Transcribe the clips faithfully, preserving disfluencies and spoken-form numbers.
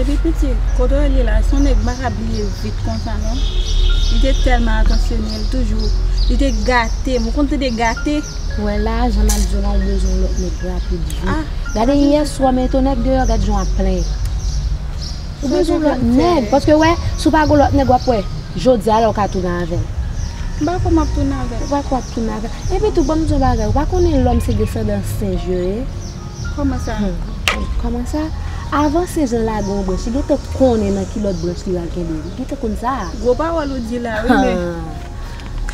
Epi piti, kote w ye la, se yon nèg m pa ka bliye vit konsa non. Li te tèlman atansyone, li toujou, li te gate m. Ou konn tande gate? Wè la, jan m ap di w la, ou bezwen yon lòt nèg rapid vit. Ah, gade yè swa, mete yon nèg deyò, gade jan w ap plenyen. Ou bezwen yon lòt nèg, paske wè, si w pa gen yon lòt nèg, w ap wè, jodi a la w ka tounen avè l. M pa kwè m ap tounen avè l. Ou pa kwè w ap tounen avè l. Epi tou, ban m di yon bagay, ou pa konnen lòm se desandan senj yo ye? Kòman sa? Hmm. Kòman sa? Avan senj lan lage yon branch, li gentan konnen nan ki lòt branch li pral kenbe li. Li gentan konn sa. Gwo pawòl ou di la, wi, men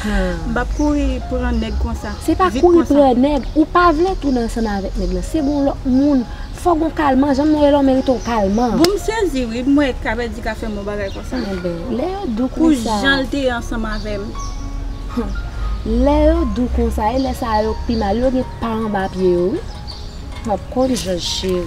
m p ap kouri pran nèg konsa. Se pa kouri pran nèg. Ou pa vle tounen ansanm avèk nèg lan. Se gon lòt moun. Fò gon kalman. Jan m wè la, w merite yon kalman. Bon, m sezi, wi. M wè Kapèdi ka fè m yon bagay konsa. Enben, lè yo di w konsa. Pou jan l te ye ansanm avè m. Lè yo di w konsa, e lè sa a yo k pi mal. Yo gen pa anba pye yo, wi. M ap konn jòj, cheri.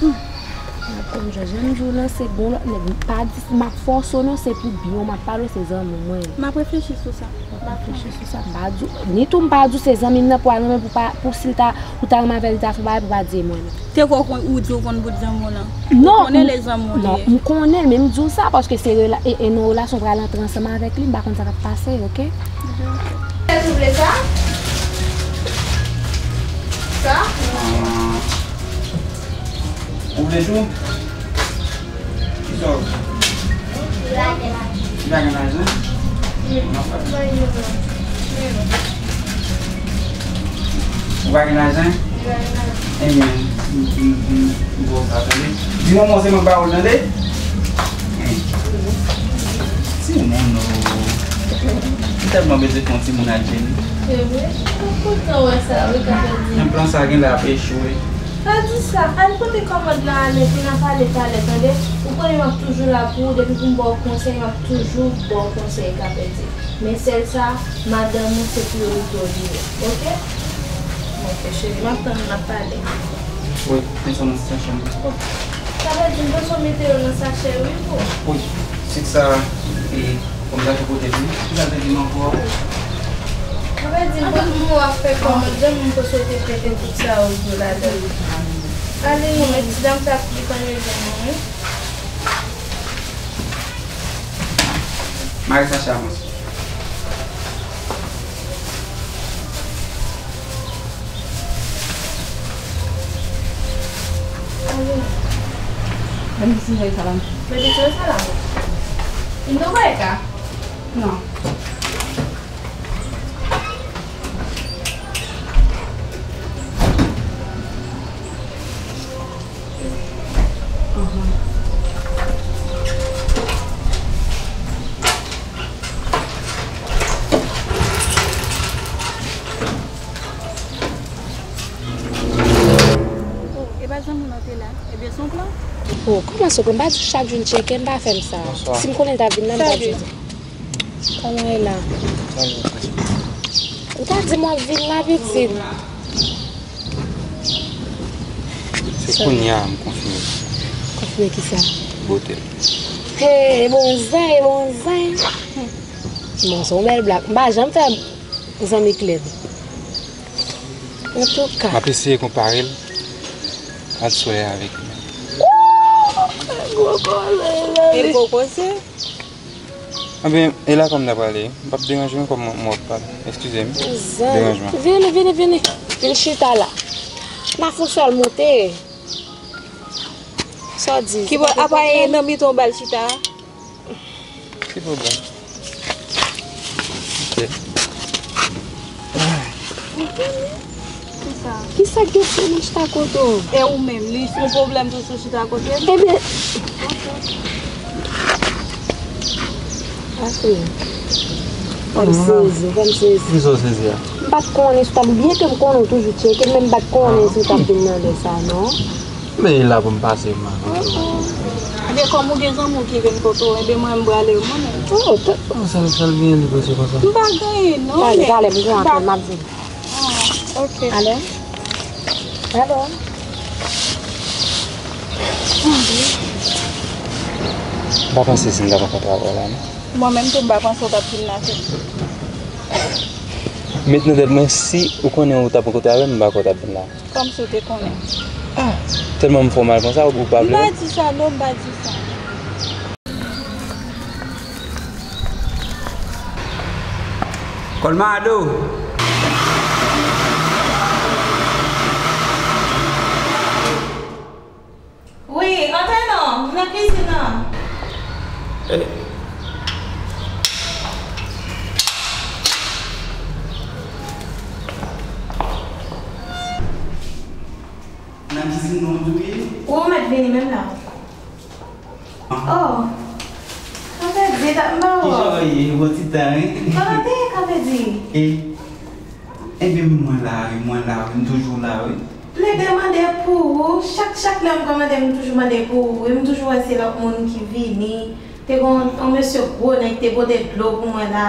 M ap konn jòj. Jan m di w lan, se gon lòt nèg. M pa di, m ap fòse w non, se pou byen w m ap pale w, se zanmi w mwen ye. M ap reflechi sou sa. M ap reflechi sou sa. M pa di w, ni tou m pa di w se zanmi m nan pou al renmen pou pa, pou si l ta, ou ta renmen avè l, li ta fè bagay pou pa di e mwen non. Te kwè ou konn, ou di w konn bout zanmi w lan. Non, ou konnen lè zanmi w li ye. Non, m konnen l, men m di w sa paske se rela-, e, e nan relasyon pral antre ansanm avèk li, m pa konn sa k ap pase, oke? Ou vle sa? Sa? Ou vle tou? Kisa w vle? Ou pa gen lajan? Ou pa gen lajan? Ebyen, m, m, m, m ba w sa, tande. Di manman w se mwen k ba w l, tande. Timoun, o. M tèlman bezwen fè yon timoun ak Jenny. Se vre? M kontan wè sa, wi, Kapèdi. Menm plan sa gen lè ap echwe. Pa di sa, al pote kòmand lan ale, pou n a pale talè, tande? Ou konnen m ap toujou la pou ou, depi pou m ba w konsèy, m ap toujou ba w konsèy, Kapèdi. Men sèl sa, madanm ou se priyorite w li ye, oke? Oke, cheri, m ap tann ou, n ap pale. Wi, men sa nan sitiyasyon m. Kapèdi, m panse w mete yo nan sachè, wi, pou. Wi, sit sa, e, Kòm sa ki pote vin. Ki sa te di m ankò? Mwen di, bon, mwen ap fè kòmand, jan mwen te sot te pete tout sa yo di w ladan. Ale non, men ti dam sa ap pli konn yo jwenn mwen, wi. Mare sachè a, avanse. Bendiciones al amor. Bendiciones al amor. ¿Y no va acá? No. Oh, e pa zanmi w te la? Ebyen, se yon plan. Oh, kòman se yon plan? M pa di w chak jou l tcheke, m pa fè m sa. Bonswa. Si m konnen l t ap vin la, m t ap di w. Kòman e la? Ou ta di m w ap vin la, pitit. Se kounye a m konfime. Konfime kisa? Bote l. Hey, bon zen, bon zen. Bon, se yon bèl blag. M pa janm fè zanmi k lèd. Antouka. M ap eseye konpare l ant solèy avèk li. Gwo koze. E gwo koze? Anben, e la kòm n ap prale, m p ap deranje w kòm m w ap pale. Eskize m. Deranjman. Vini, vini, vini. Vin chita la. N a fè yon sèl monte. Sa w di? Ki bò, apa e nan mitan w bal chita a? Ki pwoblèm? Ok. Kisa? Kisa k gen pou mwen chita kote w? E ou menm, li se yon pwoblèm tou si w chita kote m? Ebyen. Ase. Fò m sezi, fò m sezi. Kisa w sezi a? M pa t konnen si w t ap, byen ke m konnen w toujou tcheke, men m pa t konnen si w t ap vin nan lè sa, non. Men e la pou m pase, m a kote w. Ebyen, kòm ou gen zanmi w ki vin kote w, ebyen, mwen, m prale, mwen menm. Oh, tèt. Oh, sa l, sa l genyen li prese konsa? M pa genyen, non, men. Talè, talè, m gen apèl, m ap vini. Ah, ok. Alò? Alò? M pa panse si m t ap rankontre avè w la, non. Mwen menm tou, m pa panse w t ap vin la tou. Met nan tèt mwen, si ou konnen ou t ap rankontre avè m, m pa kwè w t ap vin la. Kòmsi w te konnen? Ah! Sèlman m fè w mal konsa, ou pa vle? M pa di sa, non, m pa di sa. Kolmado! Wi, antre non, m nan kizin nan. Eh. Nan kizin nan w tou ye? Ou mèt vini menm la. Ah. Oh. Kapèdi, ta m ba w. Kijan w ye? Bon ti tan, wi. Kòman te ye, Kapèdi? E, ebyen, mwen la, wi, mwen la, wi, m toujou la, wi. Plede mande pou ou, chak, chak lè m kòmande, m toujou mande pou ou, wi, m toujou wè se lòt moun ki vini. Te gon yon mesye gwo nèg te pote dlo pou mwen la,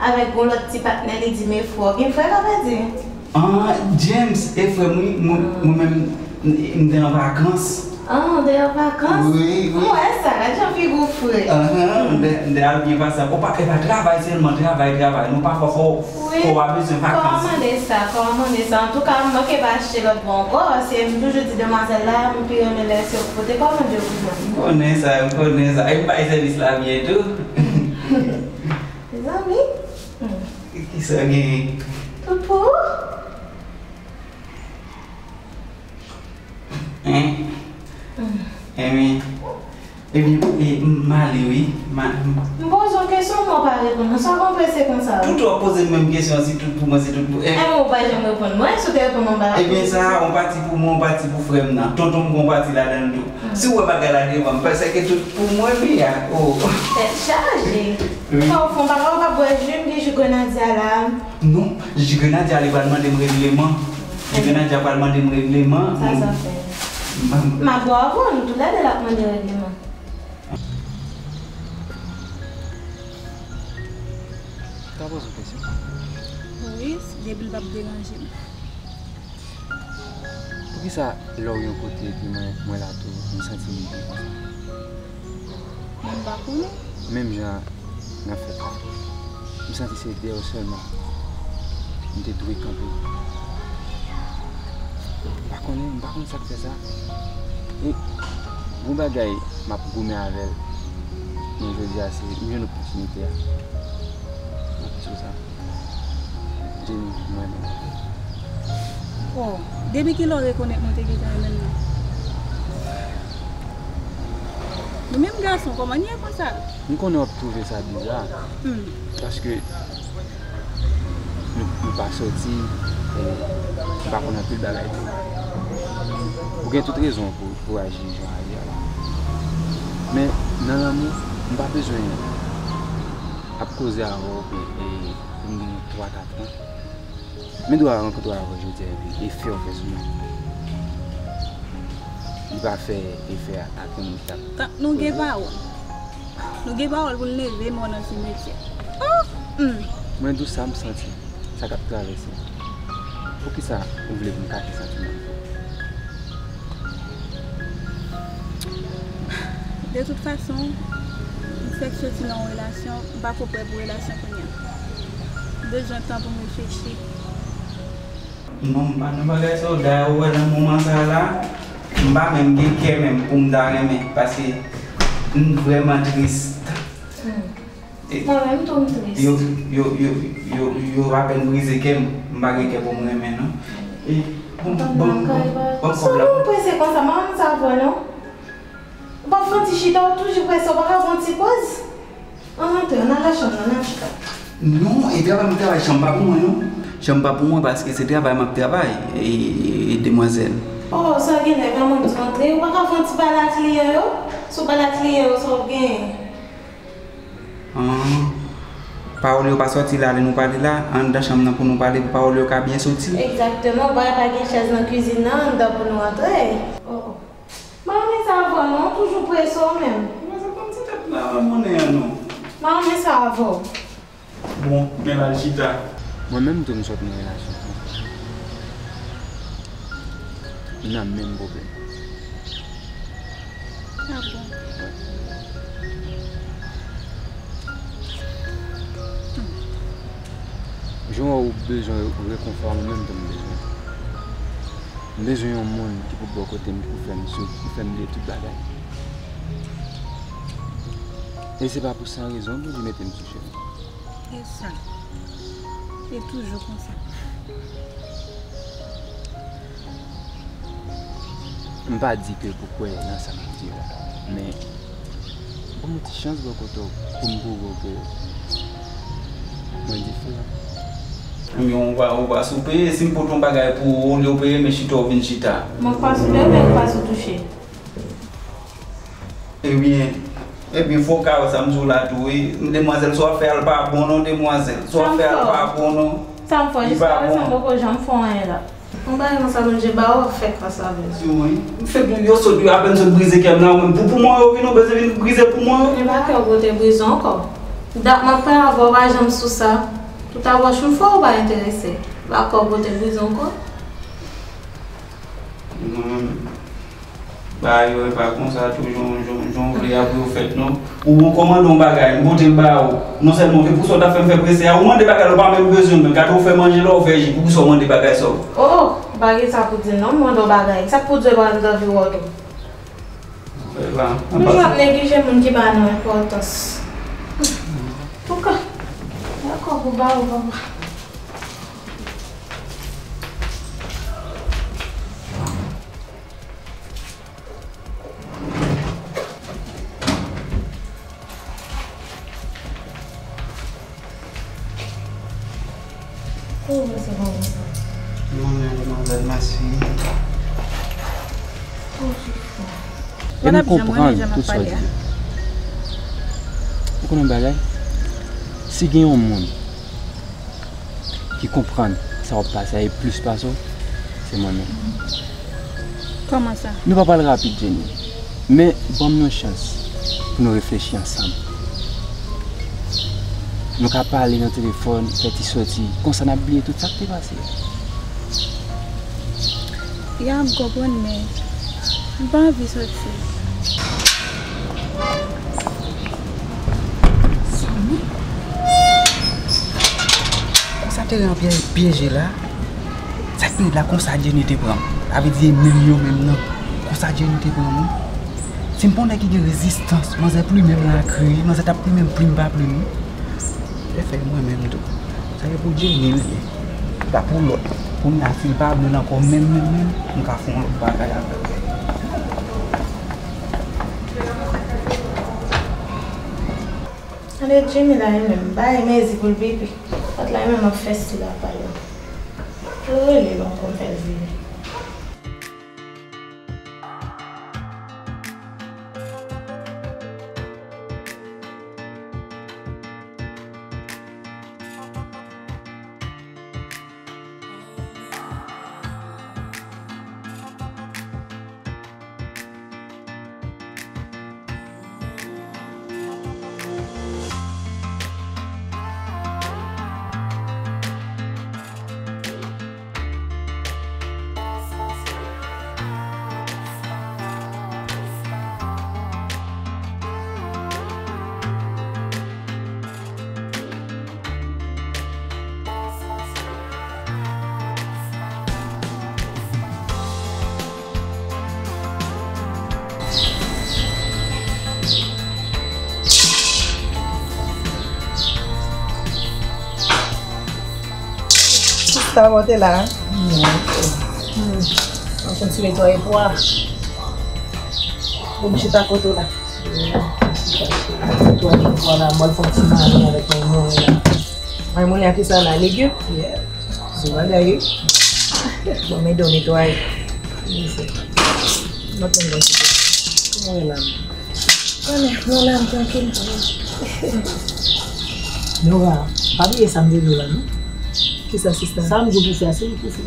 avèk gon lòt ti patnè, li di m e frè w. Gen frè, Kapèdi? Ah, James, e frè m, wi. Mwen, mwen menm, m, m te an vakans. Ah, w te an vakans? Wi, wi. M wè sa, gad jan figi w fre. Ahan, m te, m te al byen pase. Ou pa, e pa travay sèlman, travay, travay. Nou pa fò, fò, wi, fò w a bezwen vakans. Kòmande sa, kòmande sa. Antouka, m manke pa achte lòt bò ankò. Se m toujou di demwazèl la, m pi renmen lè se ou k pote kòmande yo pou mwen. M konnen sa, m konnen sa. E m bay sèvis la byen tou. Mezanmi. Hmm. Kisa w genyen? Tout pou ou? Hein? Hmm. Ebyen, ebyen, e, m ale wi. Ma, m... M poze w kesyon, mwen w pa reponn mwen. Sa w konn prese konsa? Tout w ap poze m menm kesyon, si tout pou mwen, si tout pou, e. Enben, ou pa janm reponn mwen, si w te reponn mwen, m pa... Ebyen, sa a, yon pati pou mwen, yon pati pou frè m nan. Tonton m gen yon pati ladan l tou. Hmm. Si w wè bagay la devan m, paske tout pou mwen li a. Oh. Tèt chaje. Wi. Fò w fè yon bagay, ou pa bwè ji, m gen ji grenadya la. Non, ji grenadya li pral mande m regleman. Ji grenadya pral mande m regleman. Sa, sa fè. M, m, m ap bwè avan, nou tou lè de l ap mande regleman. Ka poze w kesyon? Wi, depi l p ap deranje m. Poukisa lè w yon kote epi mwen, mwen la tou, m santi m byen konsa? Mwen pa konnen. Menm jan nan fèt la, m santi se dèyè w sèlman m te dwe kanpe. M pa konnen, m pa konn sa k fè sa. E yon bagay m ap goumen avè l, men jodi a se m jwenn opòtinite a. M ap di w sa. Jenny, m renmen w. Oh, depi kilè w rekonèt mwen te gentan renmen l nan? Nou menm gason, kòman n ye konsa? M konnen w ap twouve sa biza, hmm, paske nou, nou pa sòti, e, nou pa konn anpil bagay tou. Ou gen tout rezon pou, pou aji jan w aji a la. Men, nan lanmou, m pa bezwen ap koze avè w, e, e, pou m gen twa, kat an. Men dwa rankontre avè w jodi a epi efè w fè sou mwen. Li pa fè efè a, a konn li t ap... Tank nou gen pawòl. Nou gen pawòl pou n leve mò nan simetyè. Oh! Hmm. Mwen di w sa m santi, sa k ap travèse m. Poukisa ou vle pou m kache santiman m pou ou? De tout fason, m fèk soti nan yon relasyon, m pa ko prè pou relasyon kounye a. M bezwen tan pou m reflechi. Non, m pa nan bagay sa yo. Dayè, ou wè nan moman sa a la, m pa menm gen kè menm pou m ta renmen, paske m vrèman tris. Hmm. E, mwen menm tou, m tris. Yo, yo, yo, yo, yo apèn brize kè m. M pa gen kè pou m renmen, non. E, bon, bon, bon, bon, kòb la. Sa nou prese konsa, m pa konn sa vre, non. Ou pa fè yon ti chita, ou toujou prese, ou pa ka pran yon ti poz? Ann antre, ann al nan chanm nan, ann al chita. Non, e travay m ap travay, chanm pa pou mwen, non. Chanm pa pou mwen, paske se travay m ap travay, e, e, demwazèl. Oh, sa genlè pa mwen ki antre, ou pa ka fè yon ti pale ak kliyan yo? Si w pale ak kliyan yo, sa w ap genyen? An, pawòl yo pa sòti la, lè nou pale la, anndan chanm nan pou nou pale, pou pawòl yo ka byen soti. Egzakteman, ou pa, pa gen chèz nan kizin nan, anndan pou nou antre. Oh, oh. M pa renmen sa avè w non, ou toujou prese w menm. Mwen se konn ti tèt la, mwen monnen an non. M pa renmen sa avè w. Bon, men l al chita. Mwen menm tou m sot nan relasyon konsa. M nan menm pwoblèm. Ah bon? Wi. Hmm. Jan w bezwen rekonfò a, mwen menm tou m bezwen. M bezwen yon moun ki pou bò kote m, ki pou fè m souf, ki pou fè m bliye tout bagay. E se pa pou san rezon Bondye mete m sou chemen. E sa. E toujou konsa. M pa di ke pou kwè nan sa m ap di yo la, men ban m yon ti chans bò kote w pou m pwouve w ke mwen diferan. Ebyen, ou pa, ou pa soupe, si m pote yon bagay pou ou, olye w peye, men chita w vin chita. Mwen pa soupe, men ou pa sou touche. Ebyen, ebyen, fò w ka wè sa m di w la tou, wi. Demwazèl, sa w ap fè a l pa bon non, demwazèl. Sa w ap fè a l pa bon non. Sa m fè, jiskaprezan m poko janm fè anyen la. Yon bagay konsa Bondye ba w, w ap fè kras avè l. Di mwen, m fèk yo sot, yo apèn sot brize kè m la, ou menm pou, pou mwen yo vin, ou bezwen vin brize pou mwen yo. E pa kè w pou te brize ankò. Dat m ap pale avè w, w pa janm sou sa. Tout apwòch m fè w, ou pa enterese. Pa kè w pou te brize ankò. Mwen menm, bagay yo e pa konsa tou, jan, jan, jan w vle a pou yo fèt non. Ou, ou kòmande yon bagay, m pote l ba ou. Non sèlman, e pou sa w ta fè m fè prese a, ou mande bagay la, ou pa menm bezwen l, men gade w fè manje la, ou fè ji, pou ki sa w mande bagay sa w. Oh, oh, ou pa gen sa pou di m non, m mande w bagay. Sa k pou di w pa m t anvi wè w tou. Fè la, m toujou ap neglije moun ki ba nou enpòtans. Antouka, dakò pou ba ou, papa. Kòman w panse kòman sa? Mwen menm, demwazèl, mèsi. Ou soufri. E m konprann tout sa w di. Ou konnen yon bagay? Si gen yon moun ki konprann sa w ap pase a e plis pase w, se mwen menm. Kòman sa? Nou pa pral rapid, Jenny. Men, ban m yon chans pou nou reflechi ansanm. Nou ka pale nan telefòn, fè ti sòti, konsa n ap bliye tout sa k te pase a. Ya, m konprann, men m pa anvi sòti. Konsa te ran pye-, pyeje la. Sa k pi rèd la, konsa Jenny te pran m. Sa vle di, e menm yo menm nan. Konsa Jenny te pran m, wi. Si m pa yon nèg ki gen rezistans, manzè plimen m la kriye, manzè t ap plimen m plim pa plim, wi. Lè fè mwen menm tou. Sa e pou Jenny li ye. Se pa pou lòt. Kounye a, si l pa vle l ankò menm, menm, menm, m ka fè yon lòt bagay avè l. Gade Jimmy la, li menm, bay mezi pou l pipi. Pòt la, li menm ap fè stil apa yo. Yo rele l ankò, m fè l vini. Sista, mwen te la. Hmm. Mwen fè ti netwaye pwa. Pou m chita kote w la. Netwaye pwa la, mwen fè ti mari avèk mwen mwen la. Mwen mwen a kisa la, legim? Yeah. Se bagay wi. Bon, men do netwaye. Mwen konn bon ti. Kòman w ye la? Konnen, mwen la, m trankil. Nora, pa bliye sa m te di w la, non? Kisa, sista? Sa m di w pou fè a, se li pou fè.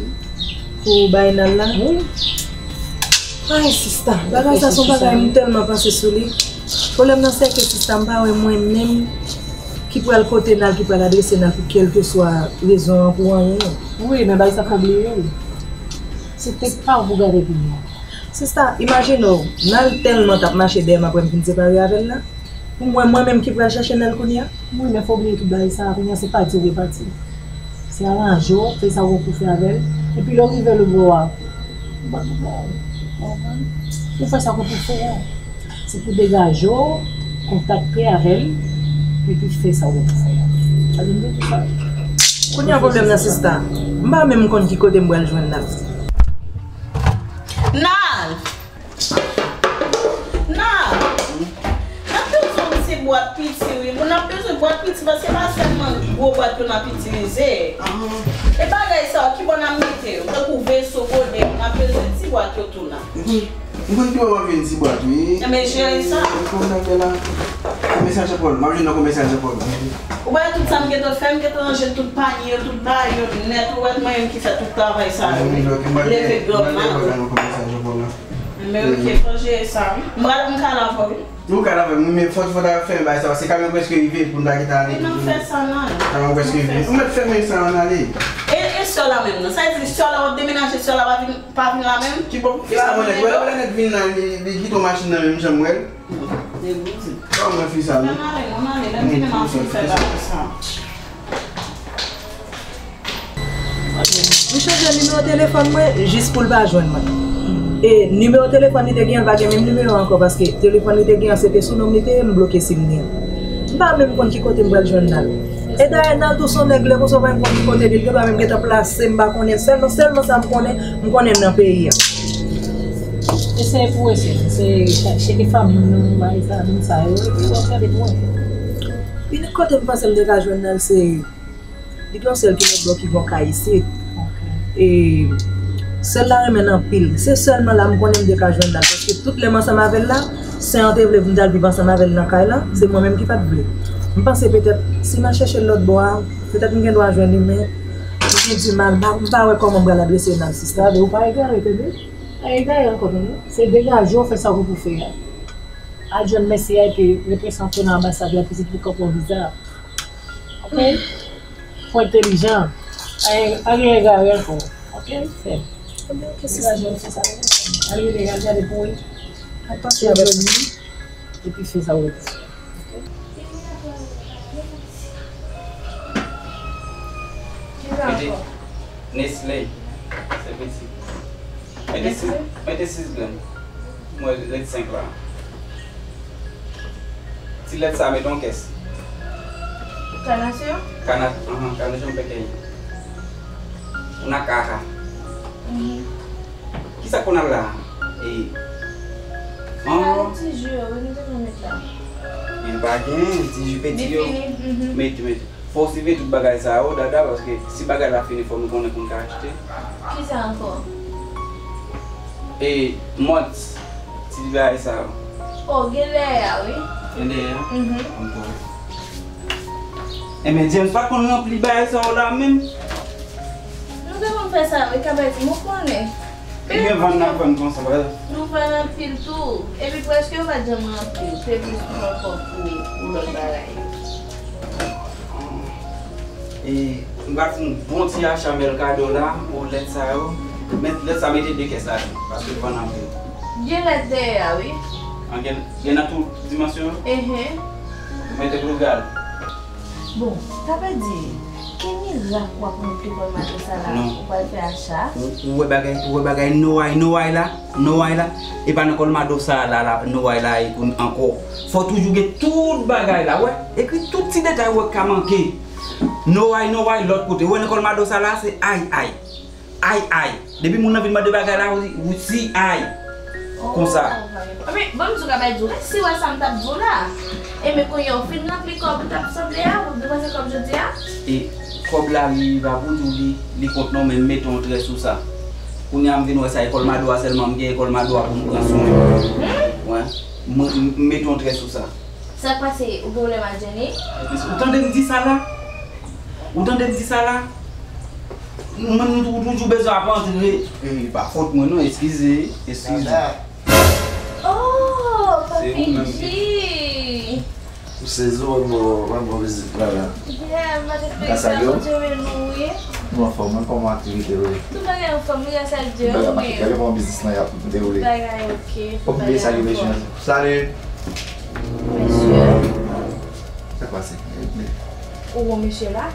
Pou bay nan la? Wi. Ay, sista, bagay sa se yon bagay m tèlman panse sou li. Pwoblèm nan se ke sista m pa wè mwen menm ki pral kote n al, ki pral adrese n al pou kèlkeswa rezon an, pou anyen. Wi, men bagay sa fè w bliye l. Se tèt pa w pou gade kounye a. Sista, imajine w, n al tèlman t ap mache dèyè m apre m fin separe avè l la. Pou mwen, mwen menm ki pral chache n al kounye a. Wi, men fò w bliye tout bagay sa a, kounye a se pati w vle pati. Se aranje w, fè sa w gen pou fè avè l. Epi lè w rive lòtbò a, Ou pa konprann. Ou konprann? Ou fè sa ke w pou fè a. Se pou degaje w, kontakte avè l, epi fè sa w gen pou fè a. Sa vin di tou sa. Kounye a pwoblèm nan, sista. M pa menm konn ki kote m pral jwenn Nal. Nal! Nal! N ap bezwen yon ti bwat piti, wi. N ap bezwen bwat piti, paske pa sèlman gwo bwat yo n ap itilize. E bagay sa yo, kibò n ap mete yo? Tankou veso, gode, n ap bezwen ti bwat yo tou la. M konn, m konn ki bò m ap jwenn ti bwat, wi. Enben, jere sa. Konn nan la. Komèsyal Jean Paul, m ap jwenn nan Komèsyal Jean Paul. Ou wè tout sa m gentan fè, m gentan ranje tout panye yo, tout bagay yo nèt, ou wè mwen menm ki fè tout travay sa yo, wi. Leve granm nan. Enben, oke, fò jere sa, wi. M pral, m ka la avè w, wi. Nou ka la avè m, men fò, fò ta fè bagay sa, paske kamyon prèske rive pou n ta gentan ale. Wi, n ap fè sa, nan. Kamyon prèske rive. Nou mèt fèmen sa, ann ale. E, e sè w la menm, nan? Sa vle di sè w la, w ap demenaje, sè w la pa vin, pa vin la menm? Ki bò? Fi sa, mwen nèt, wè, wè, nèt vin la, li, li kite yon machin nan menm, jan m wè l. Debout. Kòman fi sa, non? Ann ale, ann ale, lè m vini, m ap fin fè bagay sa. M chanje nimewo telefòn mwen jis pou l pa jwenn mwen. E nimewo telefòn li te genyen, l pa gen menm nimewo ankò, paske telefòn li te genyen, se te sou non m li te ye, m bloke sim li an. M pa menm konn ki kote m pral jwenn Nal. E dayè, Nal tou se yon nèg lè konsa, w pa menm konn ki kote li, li te pa menm gentan plase, m pa konnen. Sèlman, sèlman sa m konnen, m konnen l nan peyi a. Eseye pou w eseye. Se, chèche fanmi m, bagay sa, moun sa yo, epi w ap gade pou w wè. Inik kote m panse m te ka jwenn Nal, se Li gen yon sè l ki lòtbò ki gen yon kay isit. E sè l la renmen l anpil. Se sèlman la m konnen m te ka jwenn Nal, paske tout lè m ansanm avè l la, sè an te vle pou m t al viv ansanm avè l nan kay la, se mwen menm ki pa t vle. M panse petèt, si m al chèche l lòtbò a, petèt m gen dwa jwenn li, men m gen dimal, m pa, m pa wè kòman m pral adrese Nal, sista. Gade, ou pa egare, tande? Pa egare ankò, tande? Se degaje w, fè sa w gen pou fè a. Al jwenn mesye a epi reprezante w nan anbasad la, pitit, pou kanpe yon viza. Oke? Fò entèlijan. Pa gen egare ankò. Oke? Fè. Ebyen, oke, sista. Degaje w, fè sa. Al rele, al gade pou ou. Al pase avèk mwen. Epi fè sa w vle. Oke? Kisa ankò? Nestlé. Se piti. Mete sis, mete sis grenn. Mwen ret senk la. Ti lèt sa mete yon kès. Kanasyon? Kana, anhan, kanasyon pèkèy. Ou nan kaha. Mhm. Kisa konn al la? E. An. Ti ji yo, wi, nou te konn met la. Men pa gen, ti ji peti yo. Li fini, mhm. Mete, mete. Fò w siveye tout bagay sa yo, Dada, paske si bagay la fini, fò nou konnen pou n ka achte. Kisa ankò? E mòd, ti bagay sa yo. O, gen dèyè a, wi. Gen dèyè a? Mhm. Ankò. Enben, James pa t konn ranpli bagay sa yo la menm. Nou te konn fè sa, wi, Kabèdi, mwen konnen. Ebyen, vann n ap vann konsa, pa. Nou vann anpil tou. Epi prèske yo pa t janm ranpli. Se plis pou ankò pou, pou lòt bagay yo. E, m pral fè yon bon ti acha Mercado la, pou lèt sa yo. Met, lèt sa mete de kès ladan, paske l vann anpil. Gen lèt dèyè a, wi. An, gen, gen nan tout dimansyon yo? Enhen. Mete pou l gal. Bon, sa vle di, ki mirak w ap montre Colmado sa la, ou pral fè acha? Ou, ou wè bagay, ou wè bagay noway, noway la, noway la, e pa nan Colmado sa la, la, noway la, e pou ankò. Fò toujou gen tout bagay la, wè. Ekri tout ti detay ou wè k ka manke. Noway, noway, lòt kote. Ou wè nan Colmado sa la, se ay, ay. Ay, ay. Depi moun nan vin mande bagay la, ou di, ou si ay. Konsa. Anben, ban m di w, Kabèdi, si w wè sa m t ap di w la. Enben, kounye a, w fin ranpli kòb ou t ap sanble a, ou depanse kòb jodi a? E kòb la, li pa pou di w li, li kont non, men m mete yon trè sou sa. Kounye a, m vin wè sa, e Colmado a sèlman m gen, e Colmado a pou m pran swen. Hmm? Wè. M, m, m mete yon trè sou sa. Sa k pase, ou gen pwoblèm ak Jenny? Ou tande m di sa la? Ou tande m di sa la? Mwen, nou tou-, toujou bezwen ap antre. E, pa fòt mwen non, eskize, eskize. Oh, Papi G! Ou sezi w, mwen, mwen, mwen vizit la, la. Yeah, m pa t espere sa, Bondye renmen w, wi. Nou anfòm, wi, kòman aktivite yo ye? Tout bagay anfòm, wi, gras a Dye, wi. Bagay kòman biznis lan y ap dewoule? Bagay oke, tout bagay anfòm. Salut! Mesye. Sa k pase? Ou wè mesye la?